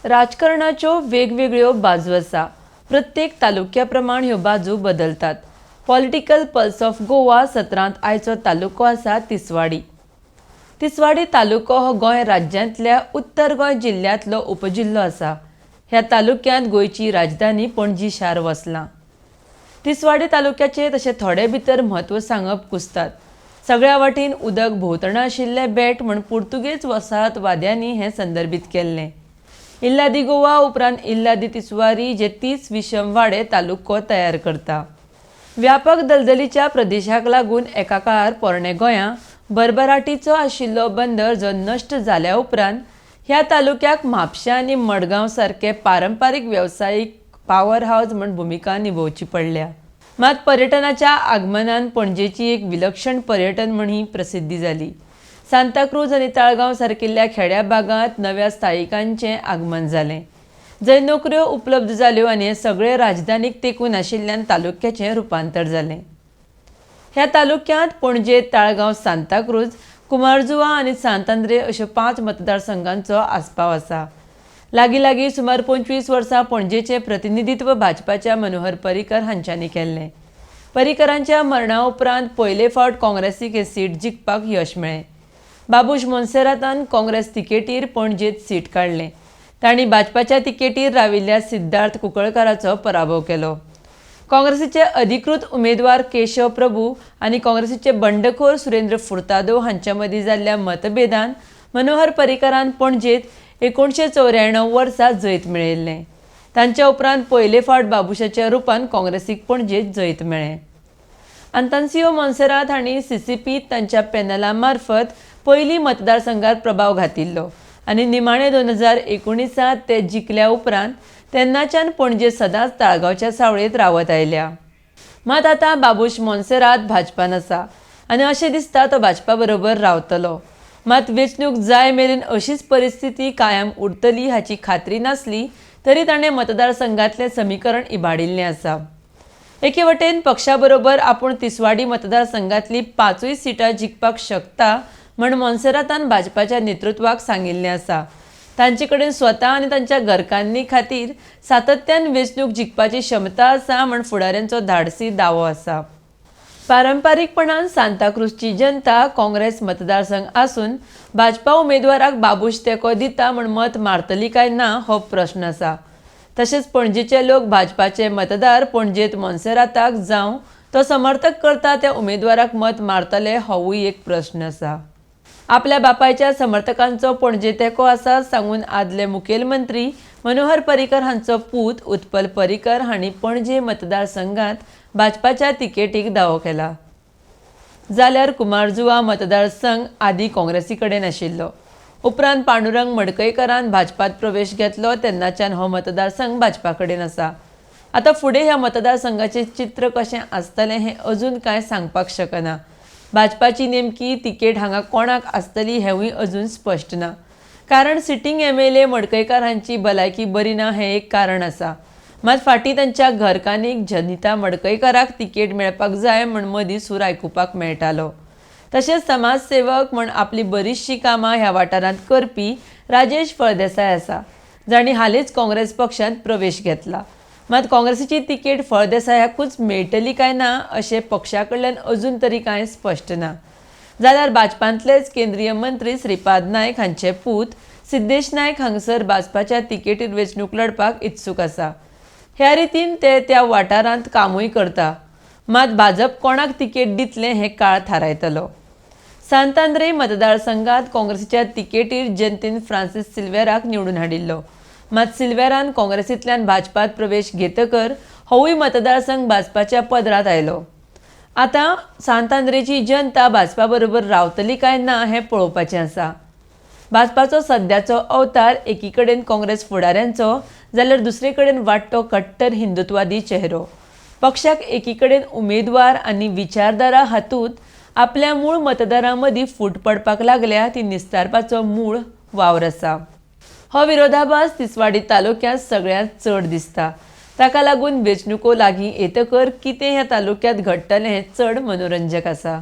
राजकारणाच्यो वेगवेगळ्यो बाजू आसा. प्रत्येक तालुक्या प्रमाण ह्यो बाजू बदलतात. पॉलिटिकल पल्स ऑफ गोवा सत्रांत आयचो तालुको आसा तिसवाडी. तिसवाडी तालुको हो गोंय राज्यांतल्या उत्तर गोंय जिल्ल्यांतलो उपजिल्लो आसा. ह्या तालुक्यांत गोंयची राजधानी पणजी शार वसलां. तिसवाडी तालुक्याचें तशें थोडे भितर म्हत्व सांगप कुस्तात. सगळ्या वाटेन उदक भोंवतणा आशिल्लें बेट म्हूण पुर्तुगेज वसाहतवाद्यांनी हें संदर्भीत केल्लें. इल्ला दी गोवा उपरांत इल्ला दी तिसवारी जे 30 विशम वाडे तालुको तयार करता. व्यापक दलदलीच्या प्रदेशाक लागून एका काळार पोरणे गोंया बरबराटीचो आशिल्लो बंदर जो नश्ट जाल्या उपरांत ह्या तालुक्याक म्हापशें आनी मडगांव सारके पारंपारीक वेवसायीक पावर हावज म्हूण भुमिका निभोवची पडल्या. मात पर्यटनाच्या आगमनान पणजेची एक विलक्षण पर्यटन म्हूण ही प्रसिद्धी जाली. सांताक्रूज आनी ताळगांव सारकिल्ल्या खेड्या भागांत नव्या स्थायिकांचें आगमन जालें, जंय नोकऱ्यो उपलब्ध जाल्यो आनी हें सगळें राजधानीक तेंकून आशिल्ल्यान तालुक्याचें रुपांतर जालें. ह्या तालुक्यांत पणजे, ताळगांव, सांताक्रूज, कुमारजुवा आनी सांत आंद्रे अश्यो 5 मतदारसंघांचो आस्पाव आसा. लागीं लागीं सुमार 25 वर्सां पणजेचें प्रतिनिधित्व भाजपाच्या मनोहर पर्रीकर हांच्यांनी केल्लें. पर्रीकरांच्या मरणा उपरांत पयले फावट काँग्रेसीक हे सीट जिखपाक यश मेळ्ळें. बाबूश मोन्सेरातान काँग्रेस तिकेटीर पणजेंत सीट काडलें. तांणी भाजपाच्या तिकेटीर राविल्ल्या सिद्धार्थ कुंकळकाराचो पराभव केलो. काँग्रेसीचे अधिकृत उमेदवार केशव प्रभू आनी काँग्रेसीचे बंडखोर सुरेंद्र फुर्तादो हांच्या मदीं जाल्ल्या मतभेदान मनोहर पर्रीकरान पणजेंत 1994 वर्सा जैत मेळयल्लें. तांच्या उपरांत पयले फावट बाबूशाच्या रुपान काँग्रेसीक पणजेंत जैत मेळ्ळें. आंतान्सियो मोन्सेरात हांणी सीसीपीत तांच्या पॅनला मार्फत पयली मतदारसंघार प्रभाव घातिल्लो आनी निमाणे 2019 ते जिखल्या उपरांत तेन्नाच्यान पणजे सदांच ताळगांवच्या सावळेंत रावत आयल्या. मात आतां बाबूश मोन्सेरात भाजपान आसा आनी अशें दिसता तो भाजपा बरोबर रावतलो. मात वेंचणूक जाय मेरेन अशीच परिस्थिती कायम उरतली हाची खात्री नासली तरी ताणें मतदारसंघांतलें समीकरण इबाडिल्लें आसा. एके वटेन पक्षा बरोबर आपूण तिसवाडी मतदारसंघांतली 5 सिटां जिखपाक शकता म्हण मोन्सेरातान भाजपाच्या नेतृत्वाक सांगिल्लें आसा. तांचे कडेन स्वता आनी तांच्या घरकान्नी खातीर सातत्यान वेंचणूक जिखपाची क्षमता आसा म्हण फुडाऱ्यांचो धाडसी दावो आसा. पारंपारीकपणान सांताक्रूजची जनता काँग्रेस मतदारसंघ आसून भाजपा उमेदवाराक बाबूश तेंको दिता म्हण मत मारतली काय ना हो प्रश्न आसा. तशेंच पणजेचे लोक भाजपाचे मतदार पणजेंत मोन्सेराताक जावं तो समर्थक करता त्या उमेदवाराक मत मारतले होवूय एक प्रश्न आसा. आपल्या बापायच्या समर्थकांचो पणजे तेंको आसा सांगून आदले मुखेलमंत्री मनोहर पर्रीकर हांचो पूत उत्पल पर्रीकर हांणी पणजे मतदारसंघात भाजपाच्या तिकेटीक दावो केला. जाल्यार कुमारजुवा मतदारसंघ आदी काँग्रेसी कडेन आशिल्लो. उपरांत पांडुरंग मडकयकरान भाजपात प्रवेश घेतलो तेन्नाच्यान हो मतदारसंघ भाजपा कडेन आसा. आतां फुडें ह्या मतदारसंघाचें चित्र कशें आसतलें हें अजून कांय सांगपाक शकना. भाजपाची नेमकी तिकेट हांगा कोणाक आसतली हेंवूय अजून स्पश्ट ना. कारण सिटींग एमएलए मडकयकार हांची भलायकी बरी ना हें एक कारण आसा. मात फाटीं तांच्या घरकान्नीक जनिता मडकयकाराक तिकेट मेळपाक जाय म्हूण मदीं सूर आयकुपाक मेळटालो. तशेंच समाजसेवक म्हूण आपली बरीचशीं कामां ह्या वाठारांत करपी राजेश फळदेसाय आसा, जांणी हालींच काँग्रेस पक्षांत प्रवेश घेतला. मात काँग्रेसीची तिकेट फळदेसायाकूच मेळटली काय ना अशें पक्षा कडल्यान अजून तरी कांय स्पश्ट ना. जाल्यार भाजपांतलेच केंद्रीय मंत्री श्रीपाद नायक हांचे पूत सिद्धेश नायक हांगसर भाजपाच्या तिकेटीर वेंचणूक लढपाक इत्सूक आसा. ह्या रितीन ते त्या वाठारांत कामूय करता. मात भाजप कोणाक तिकेट दितलें हें काळ थारायतलो. सांत आंद्रे मतदारसंघात काँग्रेसीच्या तिकेटीर जनतेन फ्रांसीस सिल्वेराक निवडून हाडिल्लो. मात सिल्वेरान काँग्रेसींतल्यान भाजपात प्रवेश घेतकर होवूय मतदारसंघ भाजपाच्या पदरांत आयलो. आतां सांत आंद्रेची जनता भाजपा बरोबर रावतली काय ना हें पळोवपाचें आसा. भाजपाचो सद्याचो अवतार एकीकडेन काँग्रेस फुडाऱ्यांचो जाल्यार दुसरे कडेन वाडटो कट्टर हिंदुत्वादी चेहरो. पक्षाक एकीकडेन उमेदवार आनी विचारधारा हातूंत आपल्या मूळ मतदारां मदीं फूट पडपाक लागल्या ती निस्तारपाचो मूळ वावर आसा. हो विरोधाभास तिसवाडी तालुक्यांत सगळ्यांत चड दिसता. ताका लागून वेंचणुको लागीं येतकर कितें ह्या तालुक्यांत घडटलें हें चड मनोरंजक आसा.